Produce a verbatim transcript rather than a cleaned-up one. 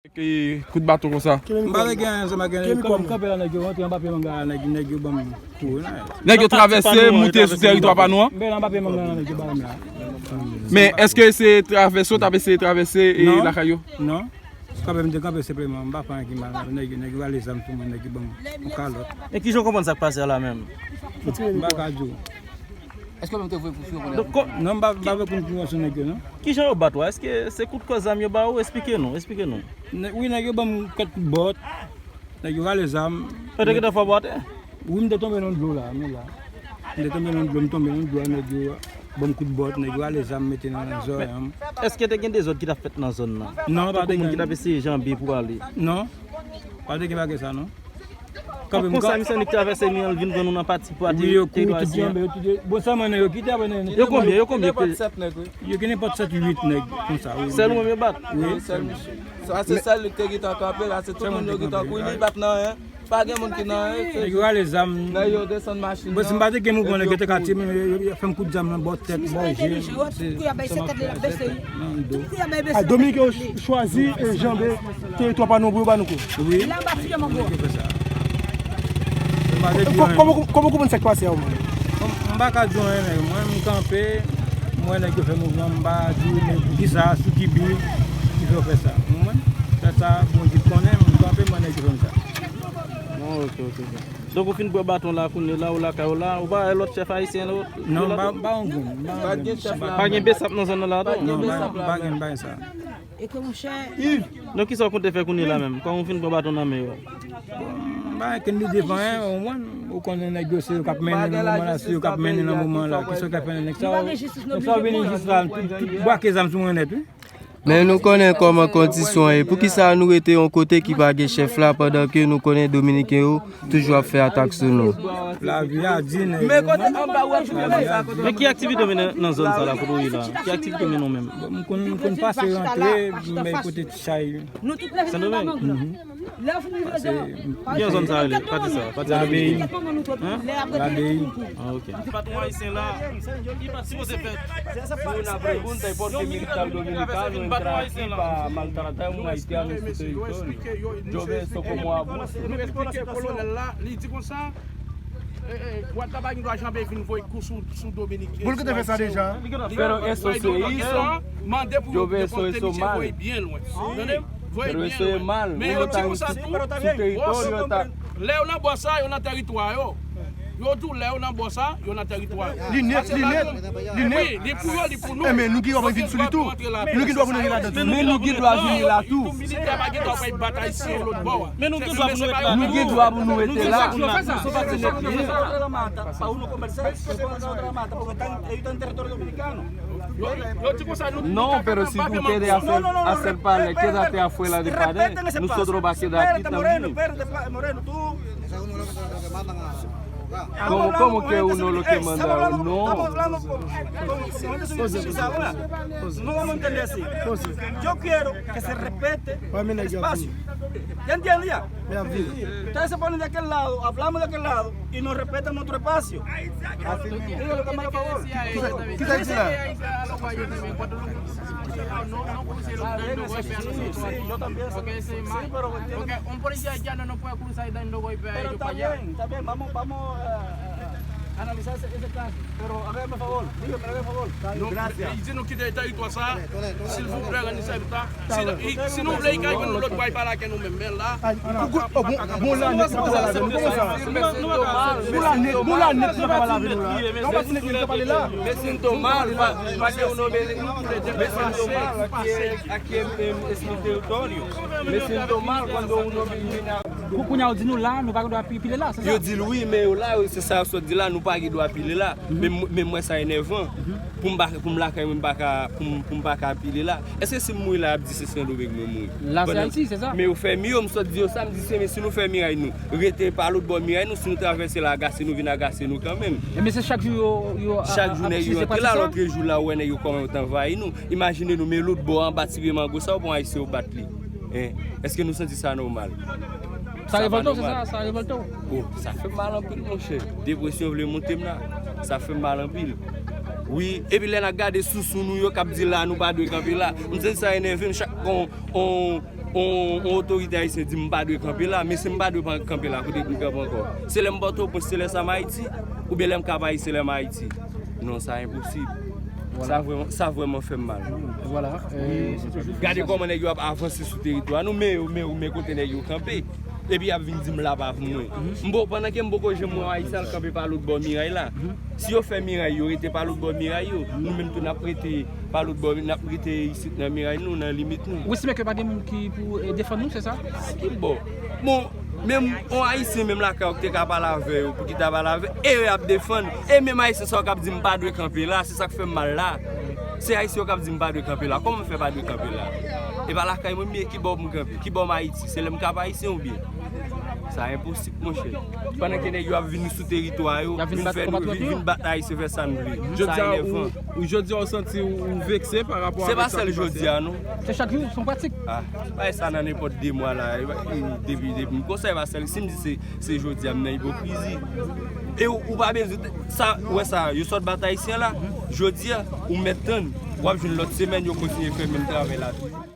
Ki kout baton konsa. M pa vle gen anyen ansanm ak nèg yo. Kòm m kanpe la, nèg yo rantre anba pye manga la, nèg, nèg yo ban m kou, wi, non. Nèg yo travèse, moute sou tèritwa pa nou an. M pa anba pye manga la, nèg yo ba m la. Men, èske se travèse, w t ap eseye travèse, e, lakay yo? Non. Kanpe m te kanpe senpleman, m pa fè anyen ki mal. Nèg yo, nèg yo rale zam sou mwen, nèg yo ban m yon kalòt. E kijan w konprann sa k pase a la menm? M pa ka di w. Èske w menm te voye kou sou yo kounye a? Donk, ko- Non, m pa, m pa vle konn kou sou nèg yo, non. Kijan yo bat ou a? Èske se kout kò zam yo ba ou? Esplike nou, esplike nou. Nè- Wi, nèg yo ban m kèk kout bòt. Nèg yo rale zam. Ou te gentan fè w bò atè? Wi, m te tonbe nan dlo la, men la. M te tonbe nan dlo, m tonbe nan dlo a, nèg yo ban m kout bòt, nèg yo rale zam, mete nan zòrèy an. Èske te gen dezòd ki t ap fèt nan zòn nan? Non, pa te gen. Tankou moun ki t ap eseye janbe pou ale? Non, pa te gen bagay sa, non. Kanpe m konsa, misye annik travèse mi an, l vin pran nou nan pati pou ateri tèritwa ayisyen an. Wi, yo kouri tout janbe, yo tout. Bon, sèlman nèg yo kite, apre nèg yo. Yo konbyen, yo konbyen? Yo gen nenpòt sèt, uit nèg konsa, wi. Sèl ou menm yo bat? Wi, sèl misye. Sa se sèl li ki te gentan kanpe la, se tout moun yo gentan kouri, li pa t nan anyen. Pa gen moun ki nan anyen. Nèg yo rale zam. Nèg yo desann machin nan. Bon, si m pa te gen mouvman, nèg yo te ka tiye m, yo, yo, yo fè m kout zam nan bò tèt, bò je, se sa m ap fè. Nan do. A, Dominik yo ch- chwazi e janbe teritwa pa nou pou yo ba nou kou. Wi. Nèg yo fè sa. M pa te di anyen. Kòman, kòman, kòman w konprann sa k pase a, ou menm? M pa ka di w anyen, nèg. Mwen, m kanpe, m wè nèg yo fè mouvman, m pa di w, men poukisa, sou ki bi ki fè yo fè sa. Ou konprann? Sa, sa, Bondye konnen, m kanpe, m wè nèg yo fè m sa. Bon, ok, ok, ok. Donk, ou fin bwè baton la, kounye la, ou lakay ou la, ou pa wè lòt chèf ayisyen yo la? Non, m pa, m pa yon grenn, m pa yon grenn. Pa gen besap nan zòn nan la, non? Non, m pa, m pa gen, m pa gen sa. Donk, kisa w konte fè kounye la menm? Kòman w fin pran baton nan men yo? Bon, m pa gen kenn lide fè anyen, ou konprann? Ou konnen nèg yo se yo k ap mennen nan moman la, se yo k ap mennen nan moman la. Kisa w ka fè nèg sa yo? Nèg sa yo vini jis la, tout, tout brake zam sou mwen nèt, wi. Men nou konnen kòman kondisyon ye. Poukisa nou rete yon kote ki pa gen chèf la, pandan ke nou konnen Dominiken yo toujou ap fè atak sou nou? Lavi a di nèg yo. Men kote anba ou a touye nèg sa kote. Men ki aktivite w mennen nan zòn sa la kote w ye la? Ki aktivite w mennen w menm? Bon, m konn, m konn pase rantre, men kote ti chay. Sendomeng? Mhm. Ki zòn sa rele? Pati sa, pati sa. Labeyi. Hein? Labeyi. Ah, ok. Patwon ayisyen la, li pa sipoze fèt. Si nou nan pregunta, e por qué militar dominicano entra aquí pa maltratar un haitiano en su territorio? Yo veo eso como abuso. Nou esplike kolonèl la, li di konsa, eh, eh, Gwadlap pa gen dwa janbe vin voye kou sou, sou Dominiken. Pou l te fè sa deja. Pero eso se hizo. Mande pou yo depòte misye, voye byen lwen. Tande? Voye byen lwen. Men yo di konsa tou, lè yo nan bò sa, yo nan tèritwa yo. Yo di w lè yo nan bò sa, yo nan tèritwa yo. Li nèt, li nèt, li nèt. Wi, li pou yo, li pou nou. Eh, men nou gen dwa vin sou li tou. Nou gen dwa pou nou vin ladan tou. Men nou gen dwa vini la tou. Tou militè pa gen dwa bay batay si yon lòt bò a. Men nou gen dwa pou nou rete la. Nou gen dwa pou nou rete la. Yo, yo di konsa, nou, nou... No, pero si ustedes hacen, hacen padre, quédate afuera de padre. Nosotros va a quedar aquí también. ¿Cómo, cómo que uno lo que manda? No. No vamos a entender así. Yo quiero que se respete el espacio. ¿Ya entiendes ya? Ustedes se ponen de aquel lado, hablamos de aquel lado y no respetan nuestro espacio. Dígalo, cámara, por favor. Kisa, kisa ki di la? Sí, sí, yo también sé. Sí, pero entiende. Pero está bien, está bien, vamos, vamos a, a, a analizar ese, ese caso. Pero hágame el favor, dígame, hágame el favor. Gracias. Li di nou kite tèritwa sa, silvouplè, rann li sèvis la. Si, si nou vle, li ka jwenn yon lòt bò, li pale ak nou menm. Men la, bon, bon, bon, la nèt, nou pa pale avè nou. Kòman sa? Bon, la nèt, bon, la nèt, nou pa pale avè nou la. Nou pa vin pale la. Me siento mal, pa, pa que uno me, me siento mal aquí en, en, en mi territorio. Me siento mal cuando uno me viene a... Kou-, kounye a, yo di nou la, nou pa gen dwa pi-, pile la, se sa? Yo di l wi, men yo la, se sa yo sot di la, nou pa gen dwa pile la. Men m-, men mwen sa enèvan. Pou m pa, pou m lakay mwen, m pa ka, pou m, pou m pa ka pile la. Èske si m mouri la, y ap di se Sendomeng mwen mouri? La, se Ayiti, se sa? Men yo fè mi yo, m sot di yo sa, m di se, men si nou fè miray nou, rete pa lòt bò miray nou, si nou travèse la, agase nou, vin agase nou kanmenm. E men se chak jou yo, yo, a, chak jou nèg yo antre la, lòtrejou la, ou wè nèg yo kòman yo t anvayi nou. Imajine nou, men lòt bò anba ti pye mango sa, ou pran Ayisyen, ou bat li. Hein? Èske nou santi sa nòmal? Sa revòlte w, se sa? Sa revòlte w? Oh, sa fè m mal anpil, monchè. Depresyon vle monte m la. Sa fè m mal anpil. Wi, epi lè n ap gade sousou nou yo k ap di la, nou pa dwe kanpe la. M santi sa enève m chak kon, on, On, on otorite ayisyen di m pa dwe kanpe la, men si m pa dwe pa kanpe la, kote pou m kanpe ankò? Se lè m Pòtoprens, se lè sa m Ayiti, oubyen lè m Kap Ayisyen, lè m Ayiti? Non, sa enposib. Sa vrèman, sa vrèman fè m mal. Voilà. Gade kòman nèg yo ap avanse sou teritwa nou, men yo, men yo, men kote nèg yo kanpe. Epi y ap vin di m la pa pou mwen. M bon, pandan ke m poko janm wè Ayisyen al kanpe pa lòt bò miray la. Si yo fè miray yo rete pa lòt bò miray yo, nou menm tou n ap rete pa lòt bò, n ap rete isit nan miray nou, nan limit nou. Ou estime ke pa gen moun ki pou eh, defann nou, se sa? Ki bò? Bon, menm on Ayisyen menm lakay ou ki te ka pale avè yo pou ki ta pale avè e yo y ap defann. E menm Ayisyen sa yo k ap di m pa dwe kanpe la, se sa k fè m mal la. Se Ayisyen yo k ap di m pa dwe kanpe la. Kòman m fè pa dwe kanpe la? E pa lakay mwen m ye, ki bò pou m kanpe? Ki bò m Ayiti? Se lè m Kap Ayisyen oubyen? Sa enposib, monchè. Pandan ke nèg yo ap vin sou teritwa yo, vin fè nou vin bat Ayisyen, fè sa n vle. Sa enèvan. Ou jodi a ou santi ou vekse pa rapò Se pa sèl jodi a non. Se chak jou, se yon pratik. Ah, bay sa nan nenpòt de mwa la. Depi, depi m konsa e pa sèl si m di se, se jodi a m nan ipokrizi. E ou, ou pa bezwen sa, ou wè sa, yo sot bat Ayisyen la. Jodi a, ou mèt tann, w ap jwenn lòt semèn yo kontinye fè menm travay la.